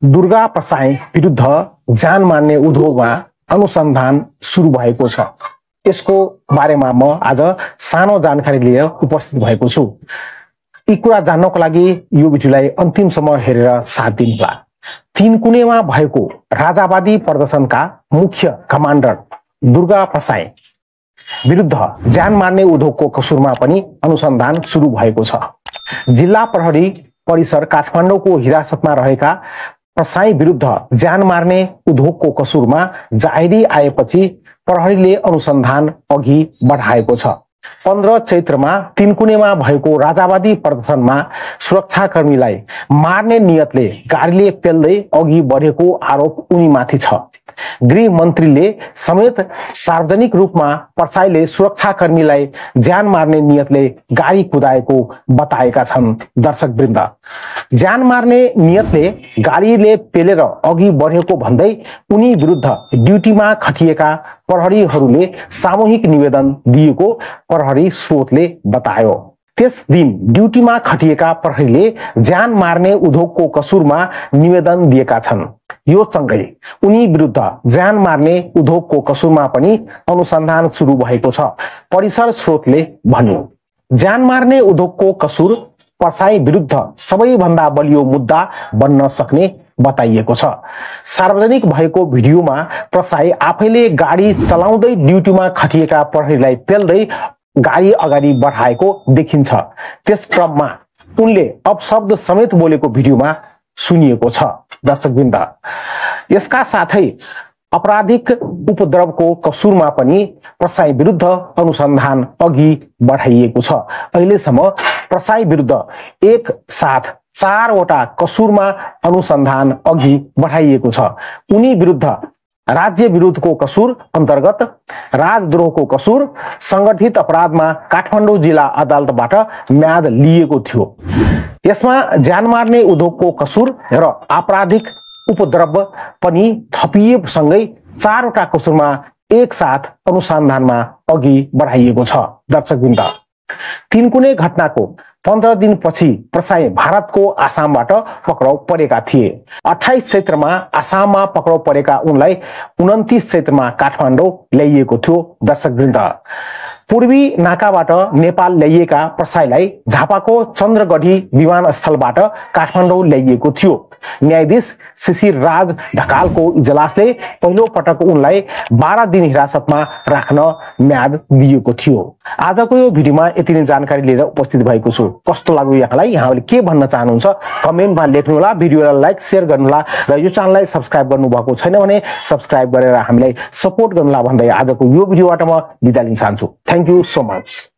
दुर्गा प्रसाई विरुद्ध जान मार्ने उद्योगमा अनुसन्धान सुरु भएको छ। यसको बारेमा म आज सानो जानकारी लिएर उपस्थित भएको छु। यी कुरा जान्नको लागि यो भिडियोलाई अन्तिमसम्म हेरेर साथ दिनुहोला। तीनकुनेमा भएको राजावादी प्रदर्शनका मुख्य कमान्डर दुर्गा प्रसाई विरुद्ध जान मार्ने उद्योगको कसुरमा पनि अनुसन्धान सुरु भएको छ। जिल्ला प्रहरी परिसर काठमाडौँको हिरासतमा रहेका प्रसाई विरुद्ध जान मार्ने उद्योगको कसुरमा जाहेरी आएपछि प्रहरीले अनुसन्धान अघि बढाएको छ। 15 चैत्रमा तीनकुनेमा भएको राजावादी प्रदर्शनमा सुरक्षाकर्मीलाई मार्ने नियतले गाडीले पेल्दै अघि बढेको आरोप उनीमाथि छ। गृह मन्त्रीले समेत सार्वजनिक रूपमा प्रसाईले सुरक्षाकर्मीलाई ज्यान मार्ने नियतले गाडी कुदाएको बताएका छन्। दर्शकवृन्द, ज्यान मार्ने नियतले गाडीले पेलेर अघि बढेको भन्दै उनी विरुद्ध ड्युटीमा खटिएका प्रहरीहरूले सामूहिक निवेदन दिएको प्रहरी स्रोतले बतायो। त्यस दिन ड्युटीमा खटिएका प्रहरीले ज्यान मार्ने उद्योगको कसुरमा निवेदन दिएका छन्। यो सँगै उनी विरुद्ध ज्यान मार्ने उद्योगको कसुरमा पनि अनुसन्धान सुरु भएको छ। परिसर स्रोतले भन्यो, ज्यान मार्ने उद्योगको कसुर प्रसाई विरुद्ध सबैभन्दा बलियो मुद्दा बन्न सक्ने बताइएको छ। सार्वजनिक भएको भिडियोमा प्रसाई आफैले गाडी चलाउँदै ड्युटीमा खटिएका प्रहरीलाई पेल्दै गाडी अगाडि बढाएको देखिन्छ। त्यस क्रममा उनले अपशब्द समेत बोलेको भिडियोमा सुनिएको छ। दर्शकवृन्द, यसका साथै आपराधिक उपद्रवको कसुरमा पनि प्रसाई विरुद्ध अनुसन्धान अघि बढाइएको छ। अहिलेसम्म प्रसाई विरुद्ध एक साथ 4 वटा कसुरमा अनुसन्धान अघि बढाइएको छ। उनी विरुद्ध राज्य विरोधको कसुर अन्तर्गत राजद्रोहको कसुर, संगठित अपराधमा काठमाडौँ जिल्ला अदालतबाट म्याद लिएको थियो। यसमा ज्यान मार्ने उद्योगको कसुर र आपराधिक उपद्रव पनि थपिएसँगै 4 वटा कसुरमा एक साथ अनुसन्धानमा अघि बढाइएको छ। दर्शकवृन्द, तीनकुने घटनाको 15 दिनपछि प्रसाई भारतको आसामबाट पक्राउ परेका थिए। 28 चैत्रमा आसाममा पक्राउ परेका उनलाई 29 चैत्रमा काठमाडौँ ल्याइएको थियो। दर्शकवृन्द, पूर्वी नाकाबाट नेपाल ल्याइएका प्रसाईलाई झापाको चन्द्रगढी विमानस्थलबाट काठमाडौँ ल्याइएको थियो। न्यायाधीश शिशिर राज ढकालको इजलासले पहिलो पटक उनलाई 12 दिन हिरासतमा राख्न म्याद दिएको थियो। आजको यो भिडियोमा यति नै जानकारी लिएर उपस्थित भएको छु। कस्तो लाग्यो यहाँलाई? यहाँले के भन्न चाहनुहुन्छ कमेन्टमा लेख्नुहोला। भिडियोलाई लाइक शेयर गर्नुहोला र यो च्यानललाई सब्स्क्राइब गर्नुभएको छैन भने सब्स्क्राइब गरेर हामीलाई सपोर्ट गर्नुहोला भन्दै आजको यो भिडियोबाट म बिदा लिन चाहन्छु। Thank you so much.